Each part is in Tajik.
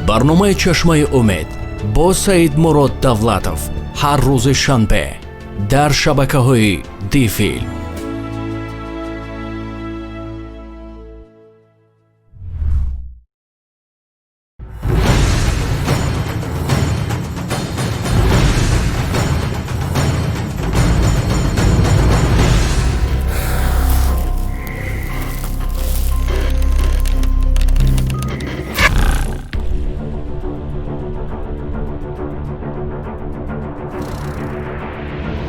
Барномаи «Чашмаи умед» бо Саидмурод Давлатов ҳар рӯзи шанбе дар шабакаҳои Дифилм.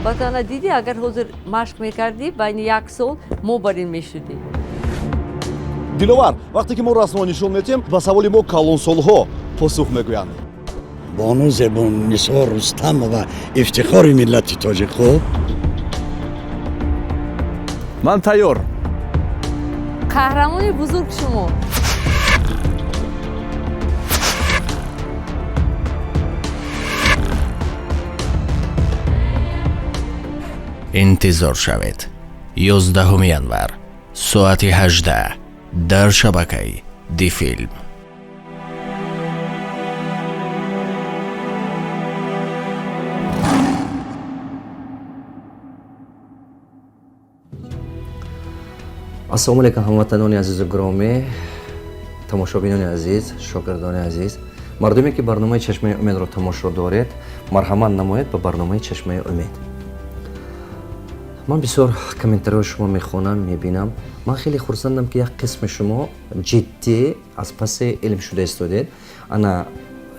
Ватана дидӣ, агар ҳозир машқ мекардӣ, байни як сол мо бар ин мешудӣ. Диловар, вақте ки мо расмро нишон медиҳем, ба саволи мо калонсолҳо посух мегӯянд. Бону Зебуннисо Рустамова, ифтихори миллати тоҷик. Хуб. Ман тайёр. Қаҳрамони бузург шумо. Интизор шавед, 11 январ, соати 18, дар шабакаи Дифилм. Ассалому алайкум, ҳамватанони азизу гиромӣ, тамошобинони азиз, шогирдони азиз, мардуме, ки барномаи «Чашмаи умедро» тамошо доред. Марҳамат намоед ба барномаи «Чашмаи умед». Ман бисёр комментариҳои шумо мехонам, мебинам. Ман хеле хурсандам, ки як қисми шумо ҷиддӣ аз паси илм шуда истодед. Ана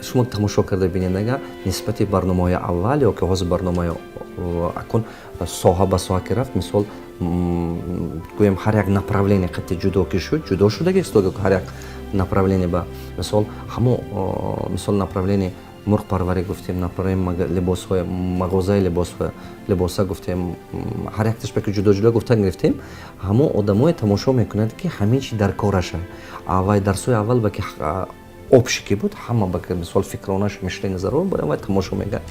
шумо тамошо карда бинед, агар нисбати барномаҳои аввал ё ки ҳозир барномаи акун соҳа ба соҳа ки рафт, мисол гӯем, ҳар як направление қатъи ҷудо ки шуд, ҷудо шудаги истода, ҳар як направление ба мисол ҳамо, мисол, направление мурғпарварӣ гуфтем, направление либосҳои, мағозаи либоса гуфтем, ҳар якташ ба ки ҷудо ҷудо гуфтан гирифтем, ҳамо одамое тамошо мекунанд, ки ҳамин чи дар кораша. Вай дарсҳои аввал ба ки общий ки буд, ҳама ба мисол фикронаш, мышление зарур барои вай тамошо мекард.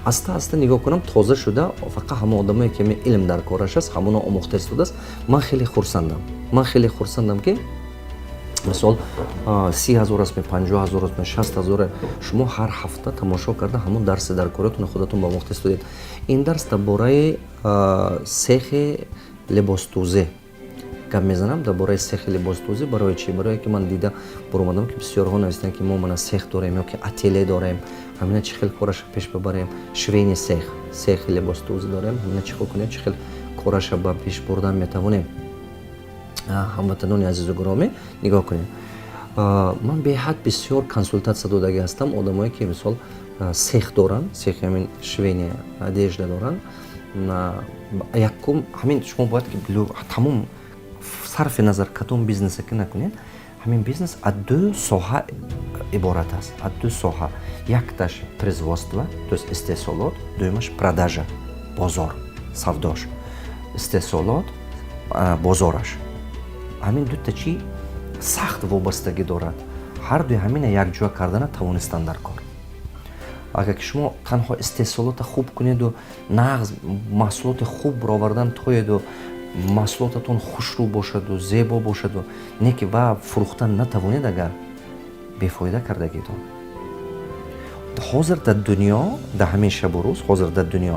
Аста аста нигоҳ кунам, тоза шуда, фақат ҳама одамое ки илм дар кораш аст, ҳамоно омӯхта истодааст. Ман хеле хурсандам, ман хеле хурсандам, ки мисол 30 000 астме, 50 000 астме, 60 000 шумо ҳар ҳафта тамошо карда, ҳамон дарси дар коратон худатон ба омӯхта истодед. Ин дарс дар бораи сехи либосдӯзӣ гап мезанам, дар бораи сехи либосдӯзӣ. Барои чӣ? Барое ки ман дида буромадам, ки бисёрҳо навистанд, ки мо мана сех дорем ё ки ателе дорем, ҳамина чӣ хел кораша пеш бибарем? Швейный цех, сехи либосдӯзӣ дорем, ҳамина чӣ хел кунем, чӣ хел кораша ба пеш бурдан метавонем? Ҳамватанони азизу гиромӣ, нигоҳ кунед, ман беҳад бисёр консултатсия додагӣ ҳастам одамое, ки мисол сех доранд, сехи ҳамин швейная одежда доранд. Якум, ҳамин шумо бояд ки тамом, сарфи назар кадом бизнесе ки накунед, ҳамин бизнес аз ду соҳа иборат аст, аз ду соҳа. Якташ производство, то есть истеҳсолот, дуюмаш продажа, бозор, савдош. Истеҳсолот, бозораш, ҳамин дута чӣ сахт вобастагӣ дорад. Ҳар дуи ҳамина якҷоя кардана тавонистанд дар кор. Агар ки шумо танҳо истеҳсолота хуб кунеду нағз маҳсулоти хуб баровардан тоеду, маҳсулотатон хушрӯ бошаду зебо бошаду, не ки ва фурӯхтан натавонед, агар бефоида кардагитон. Ҳозир дар дунё, дар ҳамин шабу рӯз, ҳозир дар дунё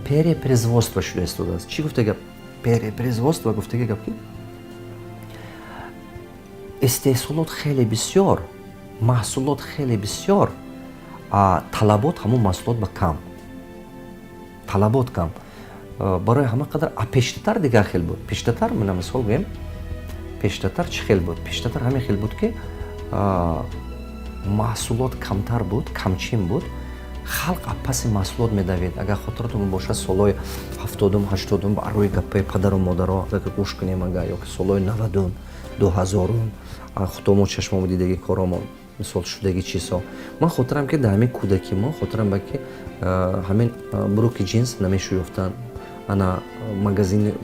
перепроизводство шуда истодааст. Чӣ гуфта гап перепроизводство? Гуфтаги гап, ки истеҳсолот хеле бисёр, маҳсулот хеле бисёр, талабот ҳамон маҳсулот ба кам, талабот кам. Барои ҳама қадар. А пештатар дигар хел буд. Пештатар, мана мисол гӯем, пештатар чӣ хел буд? Пештатар ҳамин хел буд, ки маҳсулот камтар буд, камчин буд, халқ аз паси маҳсулот медавид. Агар хотиратон бошад, солҳои 70-ум, 80-ум, рӯи гаппаи падару модаро агар гӯш кунем, агар ёки солҳои 90-ум, 2000-ум, худомо чашмомо дидаги коромон, мисол, шудаги чизҳо. Ман хотирам, ки дар ҳамин кӯдаки мо, хотирам ба ки ҳамин брюки ҷинс намешӯёфтанд. Ана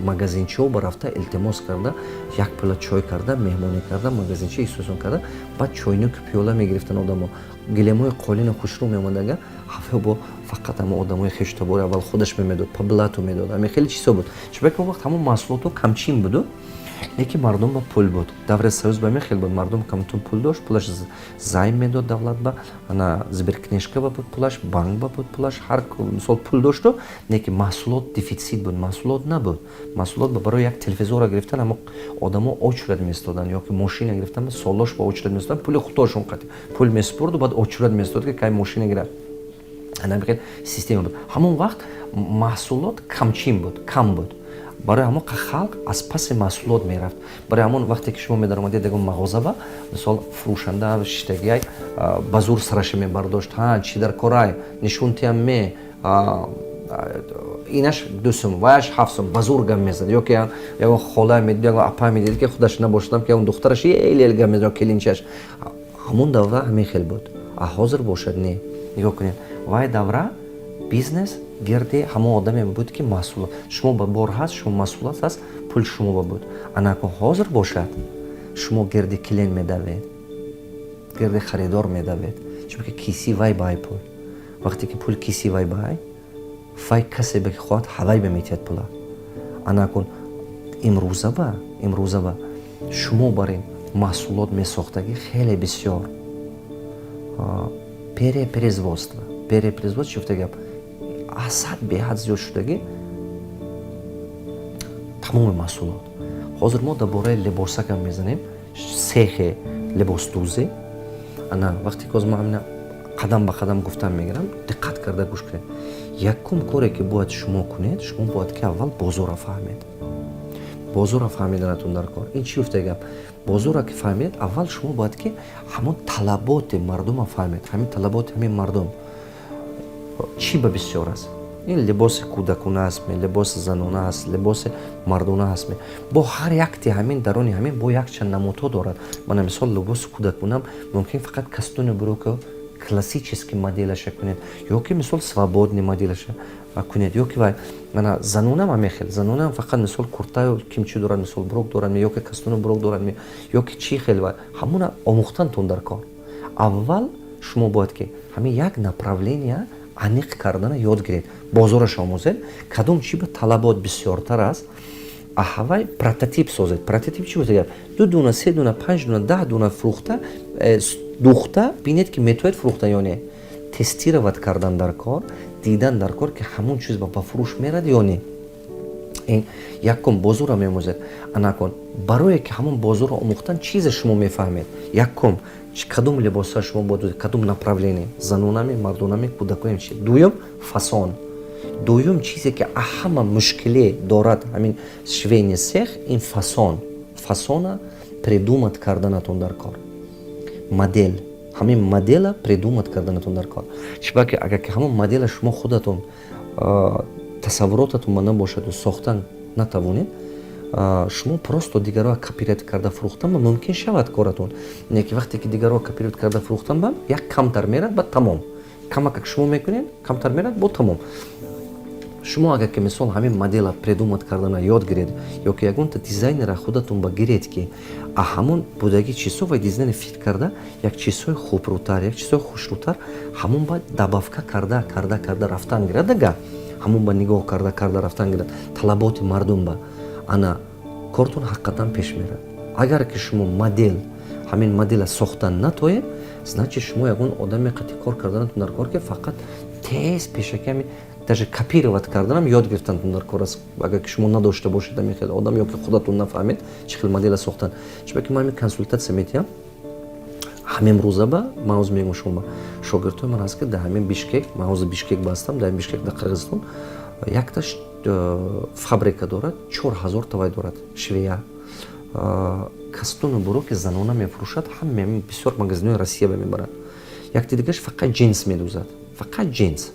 магазинчиҳо ба рафта, илтимос карда, як пила чой карда, меҳмонӣ карда, магазинчи исусон карда, баъд чойнику пиёла мегирифтанд одамо. Гилемҳои қолини хушрӯ меомадага, ҳафе бо фақат ҳама одамои хештабори аввал худаш мемедод, по блату медод. Ҳамин хеле чизҳо буд, чунки он вақт ҳамон маҳсулотҳо камчин буду. Лекин мардум ба пул буд. Давраи Союз ба хел буд, мардум камтун пул дошт, пулаш займ медод давлат ба, ана сберкнижка ба буд пулаш, банк ба буд пулаш, ҳар мисол пул дошту, лекин маҳсулот дефицит буд, маҳсулот набуд. Маҳсулот барои як телевизора гирифтан ҳамо одамо очередь меистоданд, ё ки мошина гирифтан солош ба очередь меистоданд, пули худошон қати пул месупурду, баъд очередь меистод, ки кай мошина гирад. Ана система буд. Ҳамон вақт маҳсулот камчин буд, кам буд. Барои ҳамон халқ аз паси маҳсулот мерафт. Барои ҳамон вақте ки шумо медаромадед ягон мағоза ба, мисол, фурӯшанда шиштагиай ба зур сараша мебардошт: «Ҳа, чӣ дар корай, нишунтиам ме, инаш 2 сум, ваяш 7 сум», ба зур гап мезад. Ё ки ягон хола медид, ягон апа медид, ки худаш набошадам, ки ягон духтараш ел ел гап мезад, келинчаш. Ҳамон давра ҳамин хел буд. А ҳозир бошад, не. Нигоҳ кунед, вай давра бизнес гирди ҳамон одаме буд, ки маҳсулот шумо ба бор ҳаст, шумо маҳсулот ҳаст, пул шумо ба буд. Анако ҳозир бошад, шумо гирди клиент медавед, гирди харидор медавед, чунки киси вай бай пул. Вақте ки пул киси вай бай, вай касе ба ки хоҳад, ҳавай ба метиҳад пула. Анакун имрӯза ба шумо бар ин маҳсулот месохтагӣ хеле бисёр перепроизводство. Перепроизводство чи гуфта гап? Асад беҳад зиёд шудагӣ тамоми маҳсулот. Ҳозир мо дар бораи либосакам мезанем, сехе либосдӯзӣ. Ана вақте ки ҳозир ман ҳамина қадам ба қадам гуфтан мегирам, диққат карда гӯш кунед. Якум коре, ки бояд шумо кунед, шумо бояд ки аввал бозорро фаҳмед. Бозорро фаҳмиданатон дар кор. Ин чӣ гуфта гап? Бозорро ки фаҳмед, аввал шумо бояд ки ҳамон талаботи мардумро фаҳмед. Ҳамин талаботи ҳамин мардум чӣ ба бисёр аст? Ин либоси кӯдакона астме, либоси занона аст, либоси мардона астме? Бо ҳар якти ҳамин дарони ҳамин бо якчанд намудҳо дорад. Мана мисол, либоси кӯдаконам мумкин фақат костюму брюки классический моделаша кунед, ё ки мисол свободный моделаша кунед, ё ки вай. Мана занонам ҳамин хел, занонам фақат мисол куртаю кимчи дорад, мисол брюк дорад, ё ки костюму брюк дорад, ё ки чӣ хел. Вай ҳамуна омӯхтантон дар кор. Аввал шумо бояд ки ҳамин як направления аниқ кардана ёд гиред, бозораш омӯзед, кадом чӣ ба талабот бисёртар аст, аҳавай прототип созед. Прототип чӣ гуфта гап? 2 дуна, 3 дуна, 5 дуна, 10 дуна фурӯхта, духта бинед, ки метавонед фурӯхта ё не. Тестировать кардан дар кор, дидан дар кор, ки ҳамон чиз ба фурӯш мерад ё не. Ин якум, бозорро меомӯзед. Анакун барое ки ҳамон бозорро омӯхтан, чизе шумо мефаҳмед: якум, кадом либосҳо шумо бояд, кадом направление, занонами, мардонами, кӯдакоям, чи. Дуюм, фасон. Дуюм чизе, ки ҳама мушкиле дорад ҳамин швейный цех, ин фасон. Фасона придумать карданатон дар кор, модель, ҳамин модела придумать карданатон дар кор. Чунки агар ки ҳамон модела шумо худатон тасаввуротатон ба набошаду сохтан натавонед, шумо просто дигарро копировать карда фурӯхтан ба мумкин шавад коратон. Не ки вақте ки дигарро копировать карда фурӯхтан ба як камтар мерад, ба тамом. Камакак шумо мекунед, камтар мерад, бо тамом. Шумо агар ки мисол ҳамин модела придумать кардана ёд гиред, ё ки ягонта дизайнера худатон ба гиред, ки а ҳамон будагӣ чизҳо ва дизайнер фикр карда, як чизҳои хубрӯтар, як чизҳои хушрӯтар ҳамон ба добавка карда карда карда рафтан гирад, ага ҳамон ба нигоҳ карда карда рафтан гирад талаботи мардум ба, ана кортон ҳақиқатан пеш мерад. Агар ки шумо модел, ҳамин модела сохтан натоед, значит, шумо ягон одаме қати кор карданатон дар кор, ки фақат тез пешаки ҳамин даже копировать карданам ёд гирифтантон дар кор аст. Агар ки шумо надошта бошед ҳамин хел одам ё ки худатон нафаҳмед чӣ хел модела сохтан. Чунки ман ҳамин консултатсия метиҳам ҳамин рӯза ба ман ҳозир мегӯям шумо ба шогирдҳои ман ҳаст, ки дар ҳамин Бишкек, ман ҳозир Бишкек ба ҳастам, дар Бишкек, дар Қирғизистон якташ фабрика дорад, 4000 тавай дорад, швея, костюму брюки занона мефурӯшад, ҳаме бисёр магазинҳои Россия ба мебарад. Якти дигараш фақат ҷинс медӯзад, фақат ҷинс,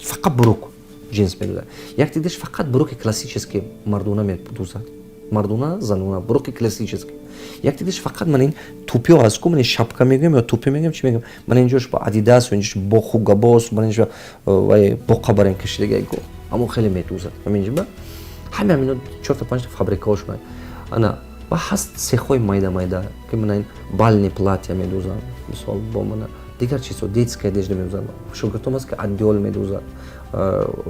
фақат брюк, ҷинс медӯзад. Якти дигараш фақат брюки классический мардона медӯзад, мардона, занона, брюки классический. Якти дигараш фақат ман ин тупиҳо ҳаст ку, ман ин шапка мегӯям ё тупи мегӯям, чӣ мегӯям, ман инҷош ба Адидас, инҷош бо Хуго Босс, ман инҷо вай боқа барен кашидаги, ҳамон хеле медӯзад. Ҳаминҷо ба ҳами ҳамино чорта панҷта фабрикаҳошон. Ана ва ҳаст цехҳои майда майда, ки мана ин бальный платья медӯзанд, мисол, бо мана Дигар чизҳо, детская одежда медӯзад. Шогирдом ҳаст, ки одеял медӯзад.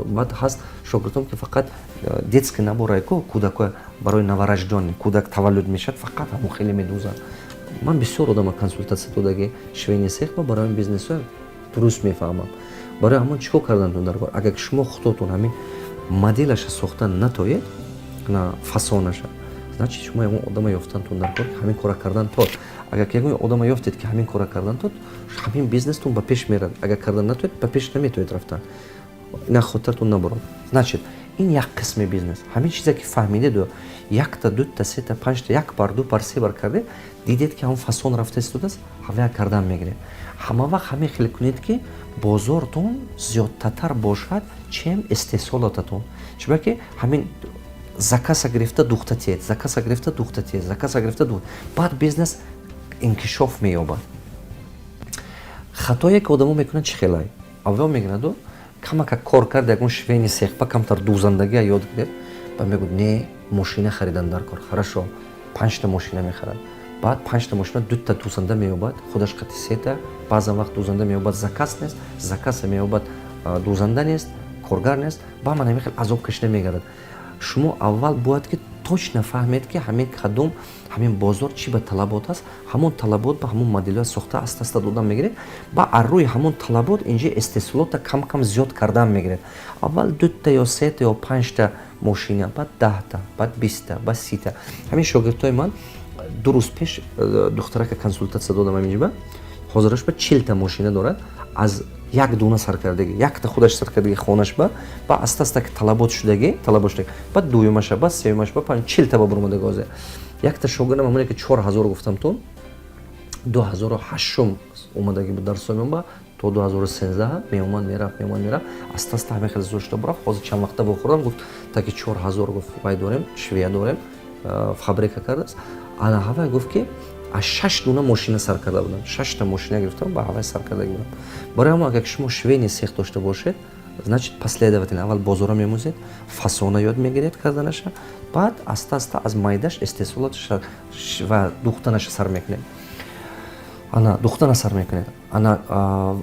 Баъд ҳаст шогирдом, ки фақат детский набор ку кӯдако, барои новорождённый, кӯдак таваллуд мешавад, фақат ҳамон хеле медӯзад. Ман бисёр одама консултатсия додагӣ швейный цех ба, барои бизнесо дуруст мефаҳмам. Барои ҳамон чӣ кор кардантон дар кор? Агар шумо худотон ҳамин моделаша сохта натоед на фасонаша, значит, шумо ягон одама ёфтантон дар кор, ки ҳамин кора кардан тод. Агар ягон одама ёфтед, ки ҳамин кора кардан тод, ҳамин бизнестон ба пеш мерад. Агар кардан натоед, ба пеш наметоед рафтан. Ина хотиртон набурад. Значит, ин як қисми бизнес. Ҳамин чизе ки фаҳмидеду, якта, дута, сета, панҷта, як бар, ду бар, се бар кардед, дидед, ки ҳамон фасон рафта истодааст, ҳавая кардан мегиред. Ҳама вақт ҳамин хел кунед, ки бозортон зиёдтатар бошад, чем истеҳсолотатон. Чунки ҳамин заказа гирифта духта тиед, заказа гирифта духта тиед, заказа гирифта дух, баъд бизнес инкишоф меёбад. Хатое ки одамо мекунанд чӣ хелай? Аввал мегираду, камака кор кард, ягон швейный цех ба камтар дӯзандагия ёд гирифт, ба мегӯд: «Не, мошина харидан дар кор». Хорошо, панҷта мошина мехарад. Баъд панҷта мошина, дута дӯзанда меёбад, худаш қати сета. Баъзан вақт дӯзанда меёбад, заказ нест, заказа меёбад, дӯзанда нест, коргар нест. Ба ман ҳамин хел азоб кашида мегардад. Шумо аввал бояд ки точно фаҳмед, ки ҳамин кадом, ҳамин бозор чӣ ба талабот аст. Ҳамон талабот ба ҳамон моделҳо сохта, аста аста додан мегиред. Ба ар рӯи ҳамон талабот инҷа истеҳсолота кам кам зиёд кардан мегиред. Аввал дута ё сета ё панҷта мошина, баъд 10-та, баъд 20-та, баъд 30-та. Ҳамин шогирдҳои ман, 2 рӯз пеш духтарака консултатсия додам ҳаминҷиба, ҳозираш ба 40-та мошина дорад. Аз як дуна саркардагӣ, якта худаш саркардагӣ хонаш ба аста аста ки талабот шудагӣ, талабот шудагӣ, баъд дуюмаша, баъд сеюмаш, ба панҷ, 40-та ба буромадаги. Ҳозир якта шогирдам, ҳамоне ки 4000 гуфтам, ту 2008-ум омадагӣ буд дар сомон, ба то 2013 меомад, мерафт, меомад, мерафт, аста аста ҳамин хеле зуд шуда бурафт. Ҳозир чанд вақта вохӯрдам, гуфт, таки 4000, гуфт, вай дорем, швея дорем, фабрика кардааст. Ана ҳавай гуфт, ки аз шаш дуна мошина сар карда будам, шашта мошина гирифтам, ба ҳавай сар карда будам. Барои ҳамо, агар шумо швейный цех дошта бошед, значит, последовательно аввал бозора мемӯзед, фасона ёд мегиред карданаша, баъд аста аста аз майдаш истеҳсолотша ва духтанаша сар мекунед. Ана духтана сар мекунед, ана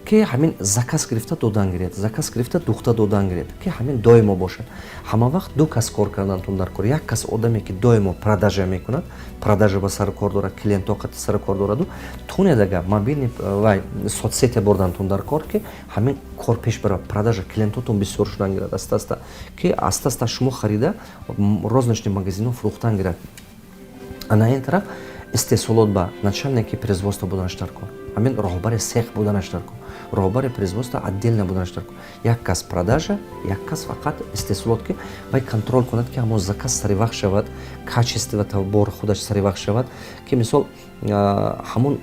ки ҳамин заказ гирифта додан гиред, заказ гирифта духта додан гиред, ки ҳамин доимо бошад. Ҳама вақт ду кас кор кардантон дар кор: як кас одаме, ки доимо продажа мекунад, продажа ба сари кор дорад, клиентҳо қати сари кор дораду тунед, ага мобильный вай соцсетя бурдантон дар кор, ки ҳамин кор пеш барад, продажа клиентотон бисёр шудан гирад аста аста, ки аста аста шумо харида розничный магазинҳо фурӯхтан гирад. Ана ин тараф истеҳсолот ба начальники производства буданаш дар кор, ҳамин роҳбари цех буданаш дар кор, роҳбари производства отдельно буданаш дар кор. Як кас продажа, як кас фақат истеҳсолот, ки вай контроль кунад, ки ҳамон заказ сари вақт шавад, качество бор худаш сари вақт шавад, ки мисол ҳамон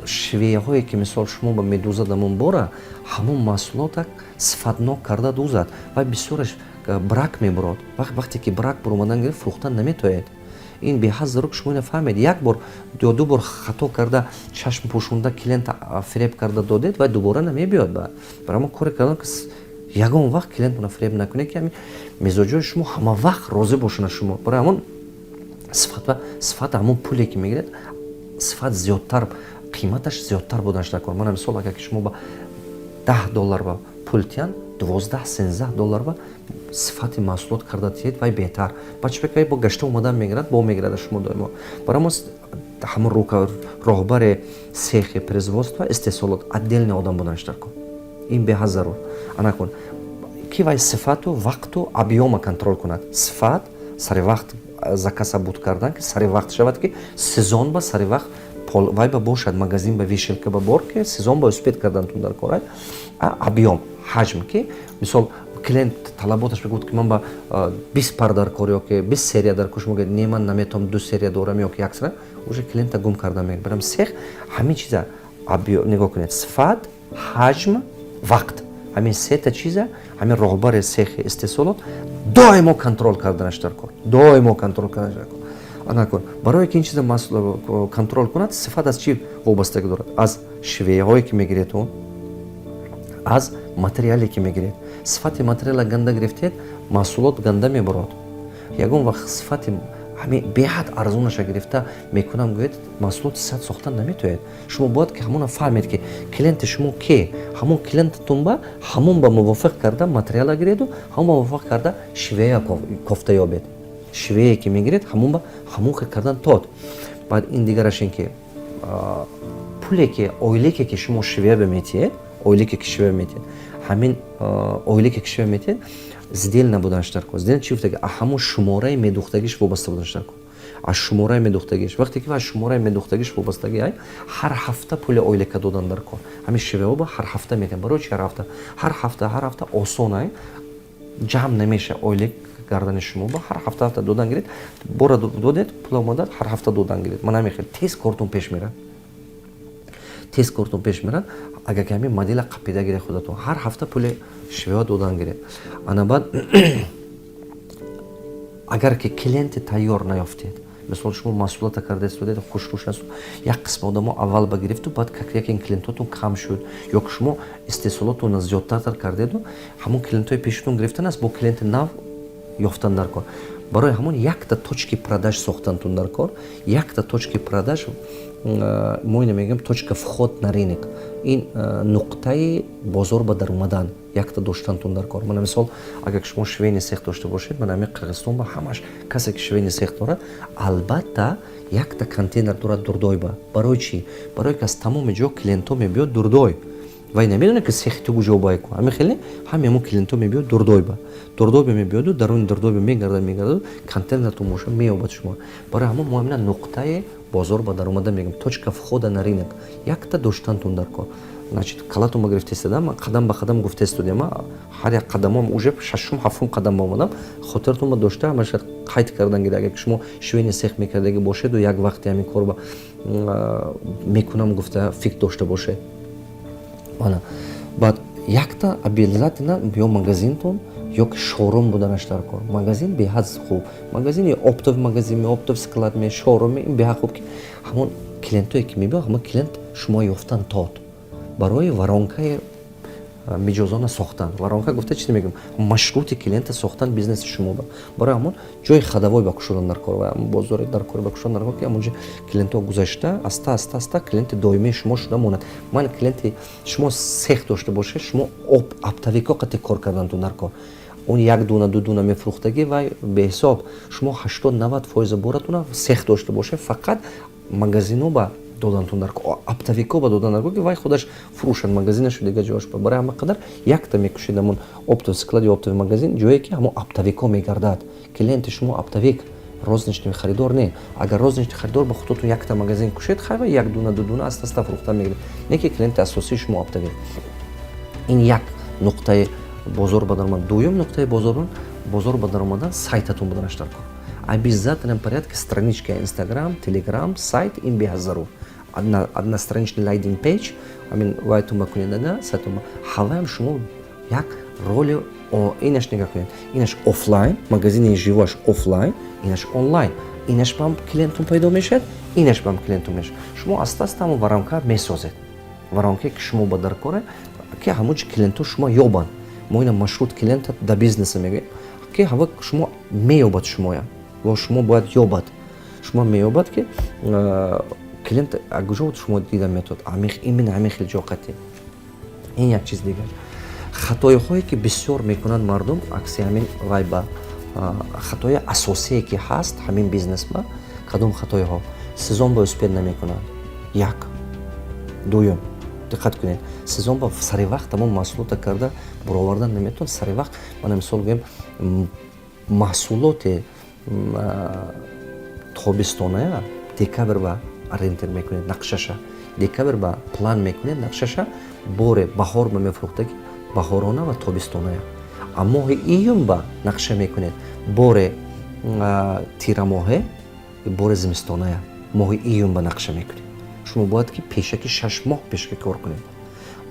швеяҳое, ки мисол шумо ба медӯзад, ҳамон бора, ҳамон маҳсулота сифатнок карда дӯзад. Вай бисёраш брак мебурод. Вақте ки брак буромадан гирифт, фурӯхтан наметоед. Ин беҳад зарур, шумо ина фаҳмед. Як бор ё ду бор хато карда, чашм пӯшонда, клиента фиреб карда додед, вай дубора намебиёд. Ба барои мо коре кардан, ки ягон вақт клиентона фиреб накунед, ки ҳамин мизоҷои шумо ҳама вақт розӣ бошанд аз шумо. Барои ҳамон сифат, сифат, ҳамон пуле ки мегиред, сифат зиёдтар, қиматаш зиёдтар буданаш дар кор. Мана мисол, агар ки шумо ба 10 доллар ба пул тиҳанд, 12, 13 доллар ба сифати маҳсулот карда тиҳед, вай беҳтар. Бачпекай бо гашта омадан мегирад, бо мегирад аз шумо доимо. Барои мо ҳамон роҳбари цехи производства, истеҳсолот отдельный одам буданаш дар кор. Ин беҳад зарур. Ана кун, ки вай сифату, вақту, объёма контроль кунад. Сифат, сари вақт заказа буд кардан, ки сари вақт шавад, ки сезон ба сари вақт вай ба бошад, магазин ба вешалка ба бор, ки сезон ба успеть кардан тун дар кор. Объём, ҳаҷм, ки мисол клиент талаботаш мегӯяд, ки ман ба 20 пар дар кор ё ки 20 серия дар кор, шумо гӯяд: «Не, ман наметавонам, ду серия дорам ё ки як серия», уже клиента гум карда мегӯяд. Барам цех ҳамин чиза нигоҳ кунед: сифат, ҳаҷм, вақт. Ҳамин сета чиза ҳамин роҳбари цехи истеҳсолот доимо контроль карданаш дар кор, доимо контроль карданаш дар кор. Анакун, барое ки ин чиза контроль кунад, сифат аз чӣ вобастагӣ дорад? Аз швеяҳое ки мегиред, он аз материале ки мегиред. Сифати материала ганда гирифтед, маҳсулот ганда мебурод. Ягон вақт сифати Ҳамин беҳад арзонаша гирифта мекунам гӯед, маҳсулоти сиҳат сохтан наметавонед. Шумо бояд ки ҳамона фаҳмед, ки клиенти шумо ке, ҳамон клиентатон ба ҳамон ба мувофиқ карда материала гиреду, ҳамон ба мувофиқ карда швея кофта ёбед. Швее ки мегиред, ҳамон ба ҳамон хел кардан тод. Баъд ин дигараш ин ки пуле ки, ойлике ки шумо швея беметиҳед, ойлике ки швея метиҳед, ҳамин ойлике ки швея метиҳед, сдельно буданаш дар кор. Сдельно чи гуфта? Ҳамон шумораи медухтагиш вобаста буданаш дар кор, аз шумораи медухтагиш. Вақте ки аз шумораи медухтагиш вобастагӣ ай, ҳар ҳафта пули ойлика додан дар кор. Ҳамин швеоба ҳар ҳафта метиҳам. Барои чи ҳар ҳафта? Ҳар ҳафта, ҳар ҳафта осон ай, ҷамъ намеша ойлик гардани шумо ба. Ҳар ҳафта ҳафта додан гиред, бора додед, пул омадад, ҳар ҳафта додан гиред. Ман ҳамин хел тез кортон пеш мерад, тез кортон пеш мерад. Агар ки ҳамин модела қапида гиред худатон, ҳар ҳафта пули швео додан гиред. Ана баъд, агар ки клиенти тайёр наёфтед, мисол, шумо маҳсулота карда истодед, хушрӯш аст, як қисми одамо аввал ба гирифту, баъд как яке клиентотон кам шуд ё ки шумо истеҳсолотонро зиёдтартар кардеду, ҳамон клиентҳои пешатон гирифтан аст, бо клиенти нав ёфтан дар кор. Барои ҳамон якта точки продаж сохтантун дар кор. Якта точки продаж, мо ина мегӯем точка вход на рынок, ин нуқтаи бозор ба даромадан якта доштантун дар кор. Мана мисол, агар шумо швейный цех дошта бошед, мана ҳамин Қирғизистон ба ҳамаш касе ки швейный цех дорад, албатта, якта контейнер дорад Дурдойба. Барои чӣ? Барое ки аз тамоми ҷо клиентҳо мебиёд Дурдой. Вай намедонад, ки цехи ту куҷо байку. Ҳамин хеле ҳами ҳамон клиентҳо мебиёд Дурдойба, Дурдойба мебиёду, даруни Дурдойба мегардад, мегардаду, контейнертон боша, меёбад шумо. Барои ҳамон мо ҳамина нуқтаи бозор ба даромада мегӯем, точка входа на рынок якта доштантун дар кор. Значит, калатон ба гирифта истодам, қадам ба қадам гуфта истодем, ҳар як қадамом уже шашум, ҳафтум қадам ба омадам. Хотиратон ба дошта, ҳамаша қайд кардан гиред. Агар шумо швейный цех мекардагӣ бошеду, як вақте ҳамин кор ба мекунам гуфта фикр дошта бошед. Ана баъд якта обязательно ё магазинтон, ё ки шоурум буданаш дар кор. Магазин беҳад хуб, магазин ё оптовый магазин, оптовый склад ме, шоурум, ин беҳад хуб, ки ҳамон клиентое ки мебиёд, ҳамон клиент шумо ёфтан тод. Барои воронкаи миҷозона сохтан, воронка гуфта чизе мегӯям, маршрути клиента сохтан бизнеси шумо ба. Барои ҳамон ҷои ходовой ба кушодан дар кор ва бозори дар кор ба кушодан дар кор, ки ҳамонҷо клиентҳо гузашта, аста аста аста клиенти доимии шумо шуда монад. Ман клиенти шумо цех дошта бошед, шумо оптовико қати кор кардантун дар кор. Он як дуна, ду дуна мефурӯхтагӣ вай беҳисоб, шумо 80-90% боратуна цех дошта бошед, фақат магазино ба додантун дар, оптовико ба додан дар кор, ки вай худаш фурӯшад магазинашу дигар ҷоаш. Барои ҳама қадар якта мекушед ҳамон оптовый склад ё оптовый магазин, ҷое ки ҳамон оптовико мегардад. Клиенти шумо оптовик, розничный харидор не. Агар розничный харидор ба худотон якта магазин кушед, хайва, як дуна, ду дуна аста аста фурӯхта мегиред, не ки клиенти асосии шумо оптовик. Ин як нуқтаи бозор ба даромад. Дуюм нуқтаи бозор ба даромадан сайтатон буданаш дар кор. Обязательном порядке страничка Инстаграм, Телеграм, сайт, ин беҳад зарур. Одностраничный landing page ҳамин вайтон ба кунедага сайтон ҳаваям шумо як роли. Инаш нигоҳ кунед, инаш офлайн магазини живоаш офлайн, инаш онлайн. Инаш бам клиентон пайдо мешавад, инаш бам клиентон мешавад. Шумо аста аста ҳамон воронка месозед, воронкае ки шумо ба дар коре, ки ҳамон чи клиентҳо шумо ёбанд. Мо ина маршрут клиента да бизнеса мегӯем, ки ҳава шумо меёбад шумоя ва шумо бояд ёбад, шумо меёбад, ки клиент куҷо шумо дида метавад, именно ҳамин хел ҷоқатӣ. Ин як чиз. Дигар хатоиҳое ки бисёр мекунанд мардум, акси ҳамин вай ба хатои асосие ки ҳаст ҳамин бизнесба, кадом хатоиҳо? Сезон ба успеть намекунанд, як. Дуюм, диққат кунед, сезон ба сари вақт ҳамон маҳсулота карда буровардан наметавонад сари вақт. Мана мисол гӯем, маҳсулоти тобистоная декабр ба ориентир мекунед нақшаша, декабр ба план мекунед нақшаша, боре баҳор ба мефурӯхтаги баҳорона ва тобистоная, а моҳи июн ба нақша мекунед боре тирамоҳе, боре зимистоная моҳи июн ба нақша мекунед. Шумо бояд ки пешаки 6 моҳ пешаки кор кунед.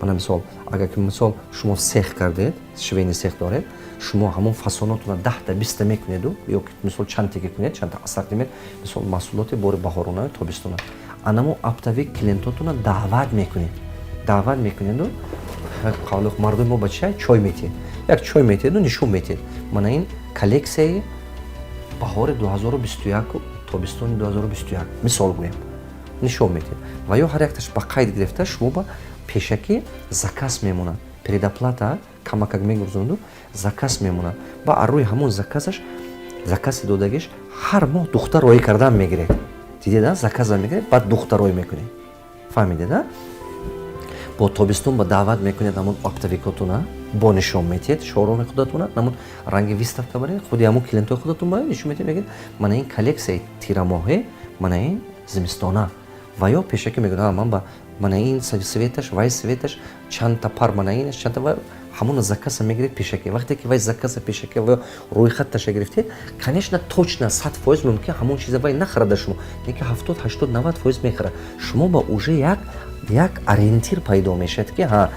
Мана мисол, агар ки мисол шумо цех кардед, швейный цех доред, шумо ҳамон фасонотона 10-та, 20-та мекунеду ё мисол чандтеки кунед, чандта ассортимент, мисол, маҳсулоти бори баҳоронаю тобистона, анамо оптовик клиентотона даъват мекунед, даъват мекунеду, қавли мардуми мо ба чай, чой метиҳед, як чой метиҳеду, нишон метиҳед: мана ин коллексияи Баҳори 2021, тобистони 2021, мисол гӯем, нишон медиҳед ва ё ҳар якташ ба қайд гирифта, шумо ба пешакӣ заказ мемонад, предоплата камакак мегузонду, заказ мемонад. Ба рӯи ҳамон заказаш, закази додагиш, ҳар моҳ духта роӣ кардан мегиред. Дидед, заказа мегиред, баъд духта роӣ мекунед. Фаҳмидед? А бо тобистон ба даъват мекунед ҳамон оптовикотуна, бо нишон метиҳед шоуруми худатуна, ҳамон ранги выставка баред, худи ҳамон клиентҳои худатун ба нишон метиҳед, мегӯед: «Мана ин коллексияи тирамоҳе, мана ин зимистона». Ва ё пешакӣ мегӯяд: «Ман ба мана ин цветаш, вай цветаш чандта пар, мана инаш чандта». Ва ҳамона заказа мегиред пешакӣ. Вақте ки вай заказа пешакӣ ва рӯйхатташа гирифтед, конечно, точно 100% мумкин ҳамон чиза вай нахарада шумо, лекин 70, 80, 90% мехарад. Шумо ба уже як ориентир пайдо мешавад, ки ҳа,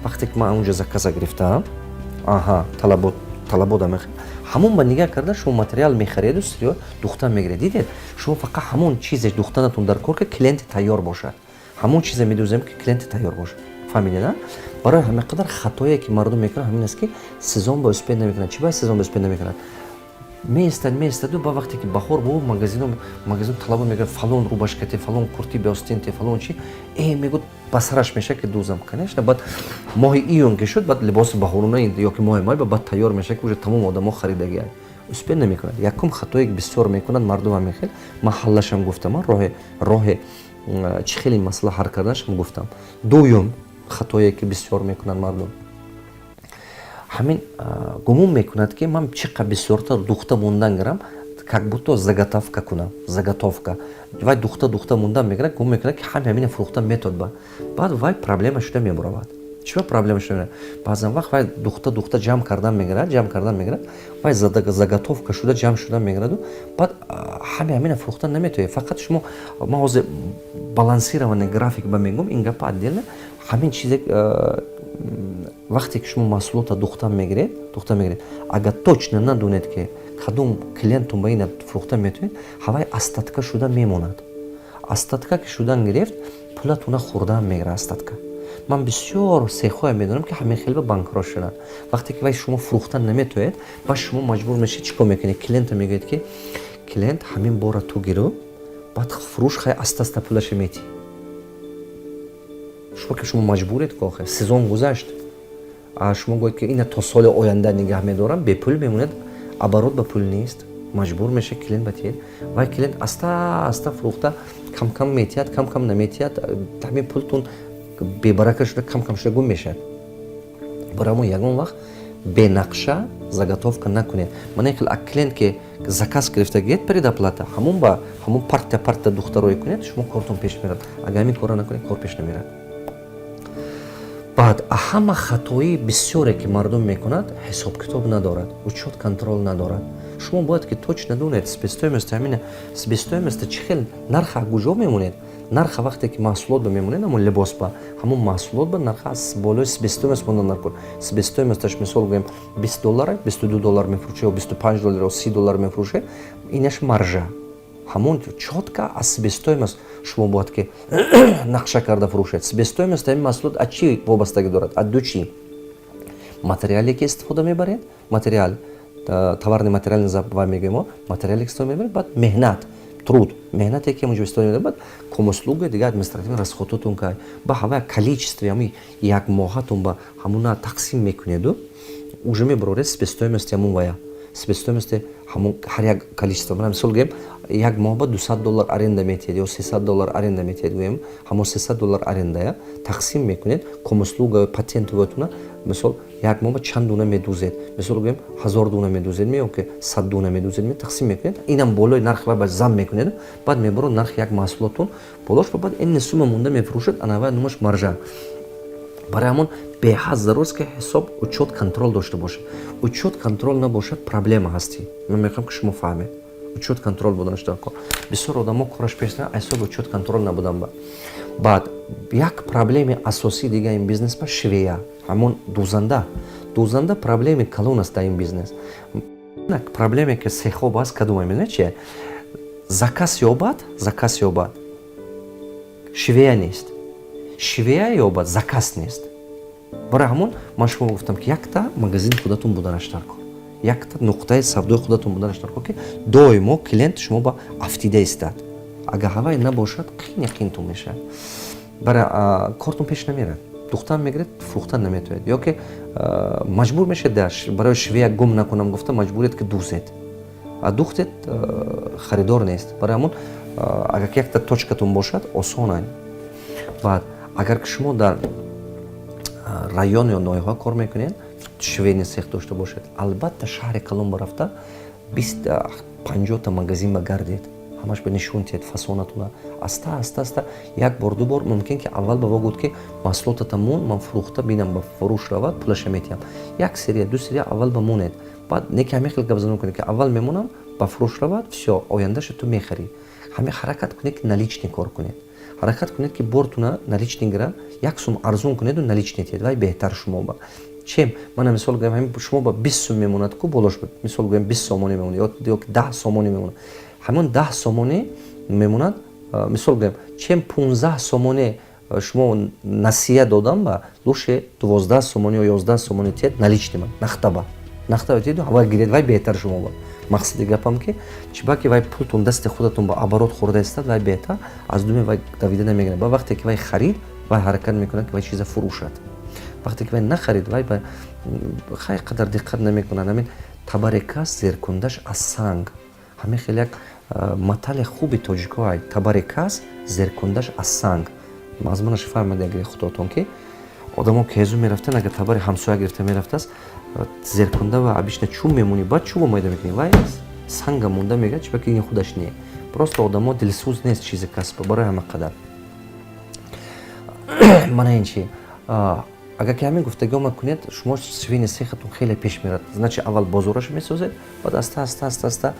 вақте ки ман унҷо заказа гирифтаам, аҳа, талабот, талабота мехарад. Ҳамон ба нигаҳ карда, шумо материал мехареду сырьё духтан мегиред. Дидед, шумо фақат ҳамон чизе духтанатон дар кор, ки клиенти тайёр бошад. Ҳамон чизе медӯзем, ки клиенти тайёр бошад. Фаҳмидед? А барои ҳама қадар хатое, ки мардум мекунад, ҳамин аст, ки сезон ба успеть намекунад. Чӣ бояд сезон ба успеть намекунад? Меистад, меистаду ба вақте ки баҳор бо магазино, магазин талаба мегӯяд: «Фалон рубашкате, фалон курти биостинте, фалон чи». Мегӯд, ба сараш мешавад, ки дӯзам. Конечно, баъд моҳи июн ки шуд, баъд либоси баҳоруна ёки моҳи май баъд тайёр мешавад, ки уже тамом одамо харидагианд, успеть намекунад. Якум хатое, ки бисёр мекунад мардум ҳамин хел. Ман ҳаллашам гуфтам, ман роҳе чӣ хеле масъала ҳал карданашам гуфтам. Дуюм хатое, ки бисёр мекунад мардум, ҳамин: гумон мекунад, ки ман чӣ қадр бисёртар духта мондан гирам, как будто заготовка кунам. Заготовка вай духта, духта мондан мегирад, гумон мекунад, ки ҳами ҳамина фурӯхта метод. Ба баъд вай проблема шуда мебуравад. Чиба проблема шуда мебуравад? Баъзан вақт вай духта, духта ҷамъ кардан мегирад, ҷамъ кардан мегирад, вай заготовка шуда, ҷамъ шуда мегираду баъд ҳами ҳамина фурӯхта наметавонед. Фақат шумо, ман ҳозир балансированный график ба мегӯм, ин гапа отдельно. Ҳамин чизе, вақте ки шумо маҳсулота духта мегиред, духта мегиред, агар точно надонед, ки кадом клиентон ба ина фурӯхта метавонед, ҳавай остатка шуда мемонад. Остатка ки шудан гирифт, пулатуна хӯрдан мегирад остатка. Ман бисёр цехҳое медонам, ки ҳамин хел ба банкрот шуданд. Вақте ки вай шумо фурӯхтан наметавонед, ба шумо маҷбур мешед. Чӣ кор мекунед? Клиента мегӯед, ки клиент ҳамин бора ту гиру, баъд фурӯш, хай, аста аста пулаша метиҳ. Шумо ки шумо маҷбуред ки охир сезон гузашт, а шумо гӯед, ки ина то соли оянда нигаҳ медорам, бепул мемонед, оборот ба пул нест, маҷбур мешавед клиент ба тиҳед. Вай клиент аста аста фурӯхта, кам кам метиҳад, кам кам наметиҳад, ҳамин пултун бебарака шуда, кам кам шуда гум мешавад. Барои ҳамон ягон вақт бенақша заготовка накунед. Мана ин хел клиент ки заказ гирифта гиред, предоплата, ҳамон ба ҳамон партия, партия духтароӣ кунед, шумо кортон пеш мерад. Агар ҳамин корро накунед, кор пеш намерад. Баъд ҳама хатои бисёре, ки мардум мекунад, ҳисобкитоб надорад, учёт контроль надорад. Шумо бояд ки точно донед себестоимость, ҳамин себестоимость чӣ хел, нарха куҷо мемонед. Нарха вақте ки маҳсулот ба мемонед, ҳамон либос ба, ҳамон маҳсулот ба нарха аз болои себестоимость мондан наркун. Себестоимосташ, мисол гӯем, 20 доллар, 22 доллар мефурӯшед ё 25 доллар ё 30 доллар мефурӯшед, инаш маржа. Ҳамон чётко аз себестоимость шумо бояд ки нақша карда фурӯшед. Себестоимость ҳамин маҳсулот аз чӣ вобастагӣ дорад? Аз ду чӣ: материале, ки истифода мебаред, материал, товарный, материальный ва мегӯем, материале, ки истифода мебаред, баъд меҳнат, труд, меҳнате, ки ҳамонҷо истифода мебаред, баъд комуслуга, дигар административный расходотон ка ба ҳава количестве ҳами як моҳатон ба ҳамуна тақсим мекунеду, уже мебароред себестоимости ҳамун вая, себестоимости ҳамун ҳар як количество. Мана, мисол гӯем, як моҳ ба 200 доллар аренда метиҳед ё 300 доллар аренда метиҳед, гӯем, ҳамон 300 доллар арендая тақсим мекунед комуслуга, патентоватуна. Мисол, як моҳ ба чанд дуна медӯзед? Мисол гӯем, 1000 дуна медӯзед ме ё ки 100 дуна медӯзед ме, тақсим мекунед, инам болои нархи вай ба зам мекунед, баъд мебарод нархи як маҳсулотун болош, ба баъд ин сумма монда мефурӯшед. Ана вай номаш маржа. Барои ҳамон беҳад зарур аст, ки ҳисоб, учёт, контроль дошта бошед. Учёт, контроль набошад, проблема ҳастӣ. Ман мехоҳам, ки шумо фаҳмед, учёт, контроль буданаш дар кор. Бисёр одамо кораш пеш ҳисоб, учёт, контроль набудан. Ба баъд як проблеми асосии дига ин бизнес ба швея, ҳамон дӯзанда. Дӯзанда проблеми калон аст дар ин бизнес. Проблеме, ки цехоб аст, кадома, медонед чи? Заказ ёбад, заказ ёбад, швея нест, швея ёбад, заказ нест. Барои ҳамон ман шумо гуфтам, ки якта магазини худатон буданаш дар кор. Якта нуқтаи савдои худатон буданаш даркор, ки доимо клиент шумо ба афтида истад. Агар ҳавай набошад, қин яқинтон мешавад, бара кортон пеш намерад. Духтан мегиред, фурӯхтан наметавонед ё ки маҷбур мешавед, барои швея гум накунам гуфта, маҷбуред, ки дӯзед, а духтед, харидор нест. Барои ҳамон, агар ки якта точкатон бошад, осон. Баъд, агар ки шумо дар район ё ноҳияҳо кор мекунед, швейный цех дошта бошед, албатта, шаҳри калон рафта, бист панҷота магазин ба гардед, ҳамаш ба нишон тиҳед фасонатуна. Аста аста аста, як бор, ду бор мумкин, ки аввал ба во гуфт, ки маҳсулотата мон, ман фурӯхта бинам, ба фурӯш равад, пулаша метиҳам. Як серия, ду серия аввал ба монед. Баъд не ки ҳамин хел гап занон кунед, ки аввал мемонам, ба фурӯш равад, всё, ояндаша ту мехарӣ. Ҳамин ҳаракат кунед, ки наличный кор кунед. Ҳаракат кунед, ки бортуна наличный гира, як сум арзон кунеду наличный тиҳед, вай беҳтар шумо ба, чем мана мисол гӯям, ҳамин шумо ба 20 сум мемонад ку, болош, мисол гӯям, 20 сомонӣ мемонад ё 10 сомонӣ мемонад. Ҳамон 10 сомонӣ мемонад, мисол гӯям, чем 15 сомонӣ шумо насия додам ба, лучше 12 сомонӣ ё 11 сомонӣ тиҳед наличный ма, нахтаба нахтаба тиҳеду ҳавай гиред, вай беҳтар шумо ба. Мақсади гапам ки чиба ки вай пултон дасти худатон ба оборот хӯрда истад, вай беҳтар аз думе, вай давида намегирад. Ба вақте ки вай харид, вай ҳаракат мекунад, ки вай чиза фурӯшад. Вақте ки вай нахарид, вай ба хай қадар диққат намекунад. Ҳамин табаре кас зеркундаш аз санг, ҳамин хел як матали хуби тоҷико ай: табаре кас зеркундаш аз санг. Мазмунаш фаҳмида агар худотон, ки одамо кезу мерафтанд, агар табари ҳамсоя гирифта мерафтааст, зеркунда ва обычно чӯб мемонӣ, баъд чӯбо майда мекунӣ, вай санга монда мегӯяд, чиба ки ин худаш не. Просто одамо дилсӯз нест чизи касба. Барои ҳама қадар мана ин чи, агар ки ҳамин гуфтагиҳома кунед, шумо швейный цехатон хеле пеш мерад. Значит, аввал бозорашо месозед, баъд аста аста аста аста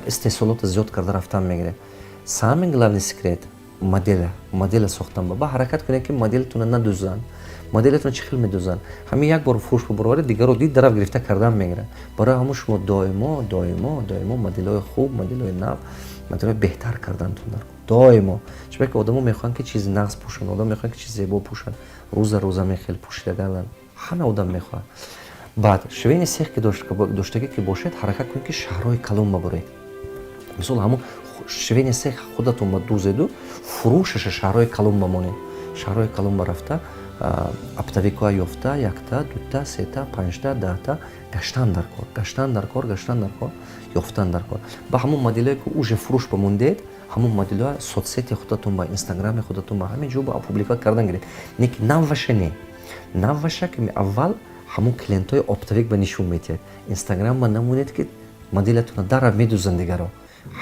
истеҳсолотро зиёд карда рафтан мегиред. Самый главный секрет модела, модела сохтан. Ба ҳаракат кунед, ки моделтона надузанд. Моделатон чӣ хел медузанд? Ҳамин як бор фурӯш бубароваред, дигарро дид, дараф гирифта кардан мегирад. Барои ҳамон шумо доимо, доимо, доимо моделҳои хуб, моделҳои нав, моделҳои беҳтар кардантон дар доимо. Чунки ки одамо мехоҳанд, ки чизи нағз пӯшанд, одам мехоҳанд, ки чизи зебо пӯшанд, рӯза рӯза мехел пӯшида гарданд, ҳама одам мехоҳад. Баъд, швейный цех ки доштагӣ ки бошед, ҳаракат кунед, ки шаҳрҳои калон бабуред. Мисол, ҳамон швейный цех худатон ба дузеду, фурӯшаша шаҳрҳои калон бамонед. Шаҳрҳои калон ба рафта, оптовикҳоя ёфта, якта, дута, сета, панҷта, 10та гаштан дар кор, гаштан дар кор, гаштан дар кор, ёфтан дар кор. Ба ҳамон моделое, ки уже фурӯш ба мондед, ҳамон моделҳоя соцсети худатон ба, инстаграми худатон ба, ҳамин ҷо ба опубликовать кардан гиред. Не ки навваша, не навваша, ки аввал ҳамон клиентҳои оптовик ба нишон метиҳед. Инстаграм ба намонед, ки моделатона дара медузанд дигаро.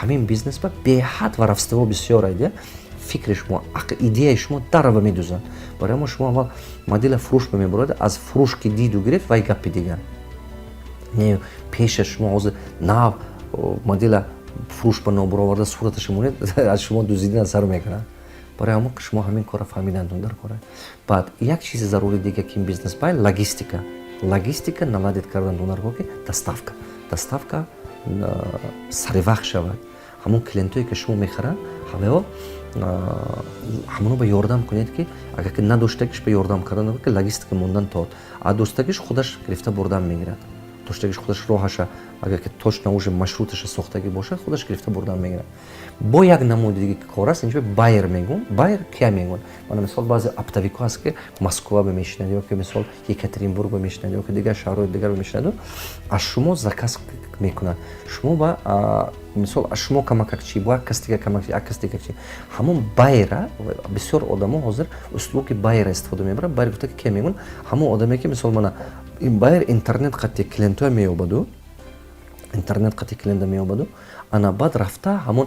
Ҳамин бизнес ба беҳад воровство бисёр айда. Фикри шумо, идеяи шумо дарава медузанд. Барои ҳамон шумо аввал модела фурӯш ба мебарад, аз фурӯш ки диду гирифт, вай гапи дигар. Не пеша шумо ҳозир нав модела фурӯш ба нобароварда, сураташа монед, аз шумо дузидан сар мекунад. Барои ҳамон шумо ҳамин корро фаҳмидантон дар кора. Баъд, як чизи зарури дига, ки ин бизнес бай логистика, логистика наладить кардантон дар кор, ки доставка сари вақт шавад. Ҳамон клиентое, ки шумо мехаранд, ҳаваё ҳамоно ба ёрдам кунед, ки агар ки надоштагиш, ба ёрдам кардан, ки логистика мондан тод, а доштагиш худаш гирифта бурдан мегирад. Доштагиш худаш роҳаша, агар ки точно уже маршруташа сохтагӣ бошад, худаш гирифта бурдан мегирад. Бо як намуди диге ки кор аст, инҷо байер мегӯм. Байер кия мегӯн? Мана, мисол, баъзе оптовикҳо ҳаст, ки Москва ба мешинад ё ки, мисол, Екатеринбург ба мешинад ё ки дигар шаҳрҳои дигар ба мешинаду аз шумо заказ мекунад. Шумо ба, мисол, аз шумо камакак чи, бо як кас дига камак, як кас дига чи. Ҳамон байера бисёр одамо ҳозир услуги байера истифода мебаранд. Байер гуфта ки кия мегӯн? Ҳамон одаме, ки, мисол, мана ин байер интернет қати клиентҳоя меёбаду, интернет қати клиента меёбаду, ана баъд рафта, ҳамон,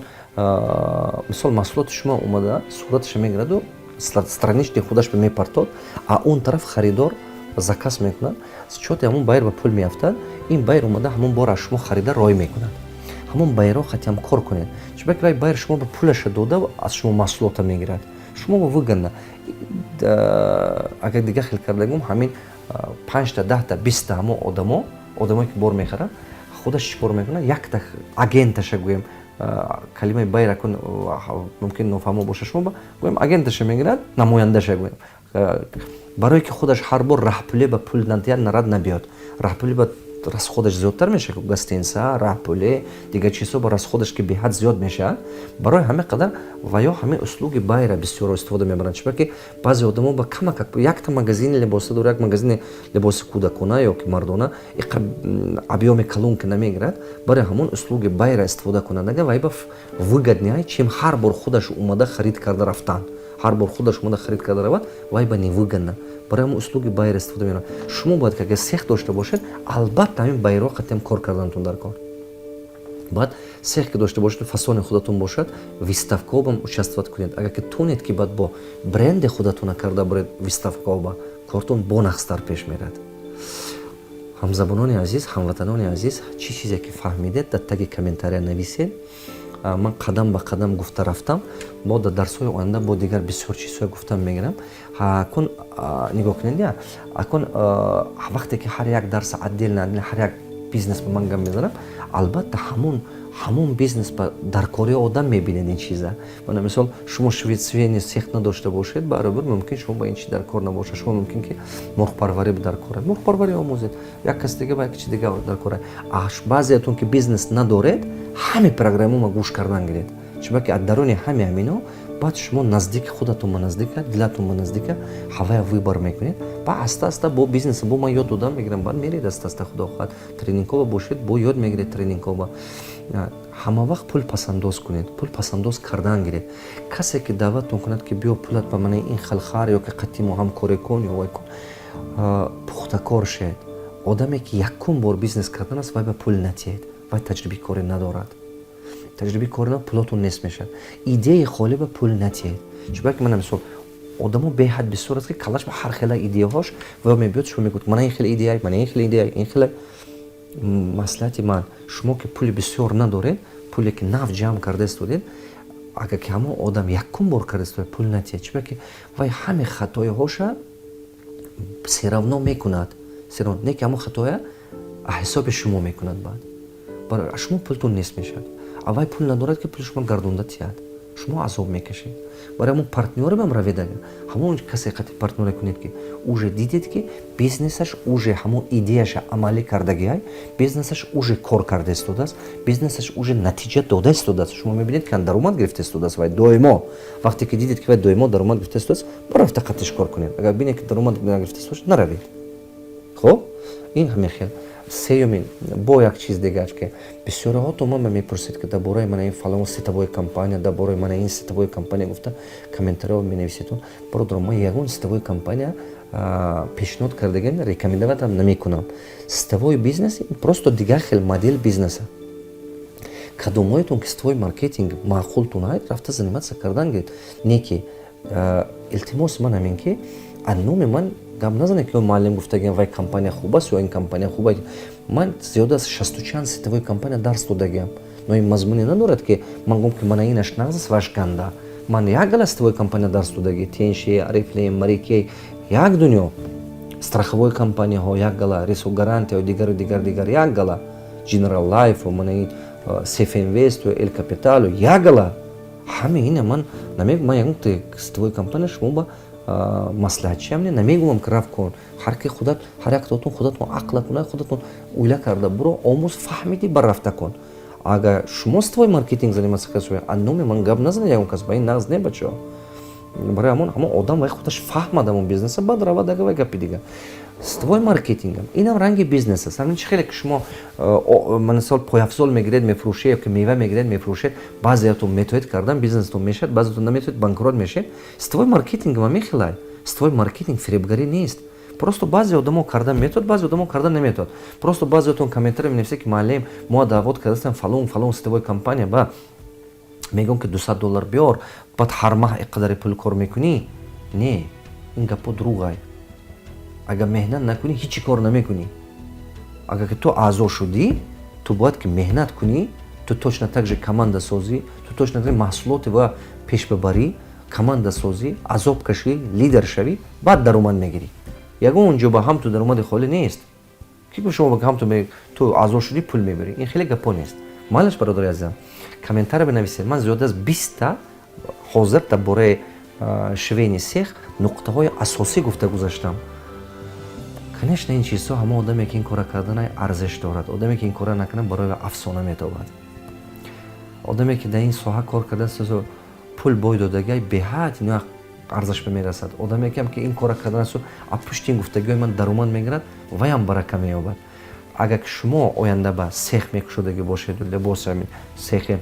мисол, маҳсулоти шумо омада, сураташа мегираду, странични худаш мепартод, а он тараф харидор заказ мекунад, счёти ҳамон байер ба пул меафтад. Ин байер омада, ҳамон бор аз шумо харида рой мекунад. Ҳамон байерҳо хатиам кор кунед, чунки вай байер шумо ба пулаша дода, аз шумо маҳсулота мегирад, шумо ба выгодно. Агар дигар хел карда гум, ҳамин панҷта, 10та, 20та ҳамон одамо, одамое, ки бор мехарад, худаш чӣ кор мекунад? Якта агенташа гӯем, калимаи байер акун мумкин нофаҳмо боша шумо, гӯем, агенташа мегирад, намояндаша гӯем, барое ки худаш ҳар бор раҳпуле ба пул надиҳад, нарад, набиёд раҳпуле ба. Расходаш зиёдтар мешавад, гостиница, раҳпуле, дигар чизҳо ба расходаш ки беҳад зиёд мешавад. Барои ҳамин қадар ва ё ҳамин услуги байра бисёро истифода мебаранд, чунки баъзе одамо ба камакак якта магазини либоса дора, як магазини либоси кӯдакона ё ки мардона, иқа объёми калон ки намегирад. Барои ҳамон услуги байра истифода кунанд, агар вай ба выгоднее, чем ҳар бор худаш омада харид карда рафтан. Ҳар бор худаш омада харид карда равад, вай ба невыгодно. Барои ҳамон услуги байра истифода мебаранд. Шумо бояд ки агар сех дошта бошед, албатта, ҳамин байро қатъиам кор карданатон дар кор. Баъд сех ки дошта бошед, фасони худатон бошад, выставкаобам участвовать кунед. Агар ки тунед, ки баъд бо бренди худатона карда буред выставкаоба, кортон бо нақстар пеш мерад. Ҳамзабонони азиз, ҳамватанони азиз, чӣ чизе ки фаҳмидед, дар таги комментария нависед. Ман қадам ба қадам гуфта рафтам. Мо дар дарсҳои оянда бо дигар бисёр чизҳое гуфтам мегирам. Акун нигоҳ кунед, я акун вақте ки ҳар як дарса отдельно, ҳар як бизнес ба ман гап мезанам, албатта, ҳамон бизнес ба даркории одам мебинед ин чиза. Мана, мисол, шумо швейный цех надошта бошед, баробар мумкин шумо ба ин чи дар кор набошад. Шумо мумкин ки мурғпарварӣ дар кор, мурғпарварӣ омӯзед, як кас дига ба як чи дига дар кор. Баъзеятон ки бизнес надоред, ҳами программама гӯш кардан гиред, чунки аз даруни ҳами ҳамино баъд шумо наздики худатон ба наздика, дилатон ба наздика ҳавая выбор мекунед. Баъд аста аста бо бизнеса бо ман ёд додам мегирам, баъд меред аста аста, худо хоҳад, тренингҳоба бошед, бо ёд мегиред тренингҳоба. Ҳама вақт пул пасандоз кунед, пул пасандоз кардан гиред. Касе ки даъватон кунад, ки биё, пулат ба мана ин хел хар ё ки қатъи мо ҳамкорӣ кун ё вай кун, пухтакор шед. Одаме ки якум бор бизнес кардан аст, вай ба пул натиҳед, вай таҷрибаи корӣ надорад. Таҷрибаи кори на, пулотон нест мешавад. Идеяи холӣ ба пул натиҳед, чунки мана, мисол, одамо беҳад бисёр аст, ки калаш ба ҳар хела идеяҳош ва мебиёд, шумо мегӯяд: мана ин хел идея, мана ин хел идея, ин хела. Маслиҳати ман: шумо ки пули бисёр надоред, пуле ки нав ҷамъ карда истодед, агар ки ҳамон одам якум бор карда истода, пул натиҳед, чунки вай ҳаме хатоиҳоша всё равно мекунад, всё равно не ки ҳамон хатоя ҳисоби шумо мекунад, баъд барои шумо пултон нест мешавад, а вай пул надорад, ки пули шумо гардонда тиҳад, шумо азоб мекашед. Барои ҳамон партнёре бам равед, агар ҳамон касе қати партнёре кунед, ки уже дидед, ки бизнесаш уже ҳамон идеяша амалӣ кардагиай, бизнесаш уже кор карда истодааст, бизнесаш уже натиҷа дода истодааст, шумо мебинед, ки даромад гирифта истодааст вай доимо. Вақте ки дидед, ки вай доимо даромад гирифта истодааст, барафта қатиш кор кунед. Агар бинед, ки даромад нагирифта истода, наравед. Хуб, ин ҳамин хел. Сеюмин, бо як чиз дигар, ки бисёриҳо то ман мепурсед, ки дар бораи мана ин фалон сетевой компания, дар бораи мана ин сетевой компания гуфта комментариҳо менависедон. Бародаро, ман ягон сетевой компания пешниҳод кардагиам, рекомендовать намекунам. Сетевой бизнес просто дигар хел модель бизнеса. Кадомоятон ки сетевой маркетинг маъқултон ай, рафта заниматься кардан гиред. Не ки, илтимоси ман ҳамин, ки аз номи ман гап назанед, ки муаллим гуфтагиам, вай компания хуб аст ё ин компания хуб аст. Ман зиёда аз шасту чанд сетевой компания дарс додагиам, но ин мазмуне надорад, ки ман гум, ки мана инаш нағз аст, ваш ганда. Ман як гала сетевой компания дарс додагӣ: Тенши, Орифлейм, Мэри Кей, як дунё страховой компанияҳо, як гала Рисо Гарантия, дигару дигар, дигар, як гала General Life, мана ин Сеф Инвесту, Эл Капиталу, як гала. Ҳаме ина ман ман ягон сетевой компания шумо ба маслиҳатчиам не, намегӯям, ки рафт кун. Ҳар ки худат, ҳар яктотон худатон ақлатон, худатон уйла карда буро, омӯз, фаҳмидӣ, бар рафта кун. Агар шумо сетевой маркетинг заниматься каса, аз номи ман гап назанед ягон кас ба ин нағз не, бачаҳо. Барои ҳамон одам вай худаш фаҳмад ҳамон бизнеса, баъд равад, ага вай гапи дигар. Сетевой маркетингам инам ранги бизнес аст. Ҳамин чи хеле ки шумо, мисол, пойафзол мегиред, мефурӯшед ё ки мева мегиред, мефурӯшед, баъзеятон метоҳед кардан, бизнесатон мешавад, баъзеятон наметоҳед, банкрот мешавед. Сетевой маркетингам ҳамин хелай. Сетевой маркетинг фиребгарӣ нест, просто баъзе одамо кардан метавад, баъзе одамо кардан наметавад. Просто баъзеотон комментарий менависед, ки муаллим, мо даъвот кардастем фалон фалон сетевой компания, ба мегӯям, ки 200 доллар биёр, баъд ҳар маҳ иқадари пул кор мекунӣ. Не, ин гапҳо дурӯғай. Агар меҳнат накунӣ, ҳечи кор намекунӣ. Агар ки ту аъзо шудӣ, ту бояд ки меҳнат кунӣ, ту точно так же команда созӣ, ту точно так маҳсулоте бояд пеш бибарӣ, команда созӣ, азоб кашӣ, лидер шавӣ, баъд даромад мегирӣ. Ягон ҷо ба ҳам ту даромади холӣ нест, ки шумо ҳам ту аъзо шудӣ, пул мебарӣ. Ин хеле гапҳо нест. Майлаш, бародари азизам, комментария бинависед. Ман зиёда аз 20-та ҳозир дар бораи швейный цех нуқтаҳои асосӣ гуфта гузаштам. Конечно, ин чизҳо ҳама одаме, ки ин кора кардана, арзиш дорад. Одаме, ки ин кора накунад, барои афсона метобад. Одаме, ки дар ин соҳа кор кардааст, пул бой додагиай, беҳад ино арзаш ба мерасад. Одаме кам, ки ин кора карданасту а пушти ин гуфтагиҳои ман даромад мегирад, ваям барака меёбад. Агар ки шумо оянда ба сех мекушодагӣ бошеду либоси ҳамин сехи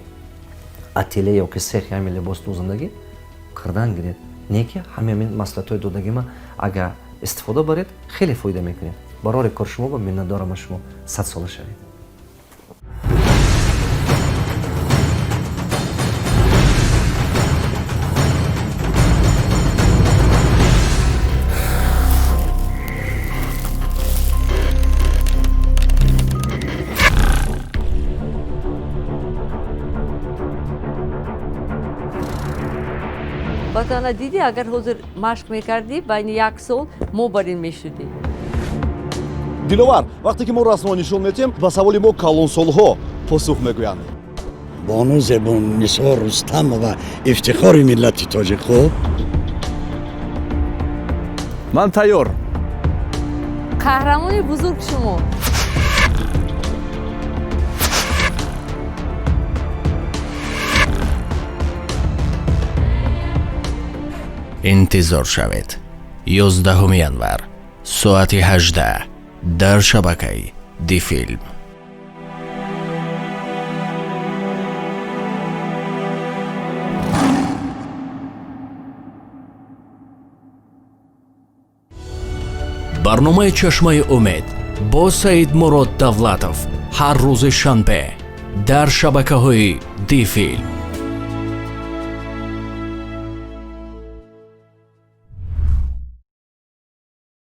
ателе ё ки сехи ҳамин либос дӯзандагӣ кардан гиред, не ки ҳамин маслиҳатҳои додагӣ ман агар истифода баред, хеле фоида мекунед. Барори кор шумо ба миннатдорам аз шумо. 100 сола шавед. Баъд ана дидӣ, агар ҳозир машқ мекардӣ, байни як сол мо барин мешудӣ. Диловар, вақте ки мо расмро нишон медиҳем, ба саволи мо калонсолҳо посух мегӯянд. Бону Зебуннисо Рустамова, ифтихори миллати тоҷик, хуб. Ман тайёр. Қаҳрамони бузург шумо. Интизор шавед, 11 январ, соати 18, дар шабакаи Дифилм. Барномаи «Чашмаи умед» бо Саидмурод Давлатов ҳар рӯзи шанбе дар шабакаҳои Дифилм.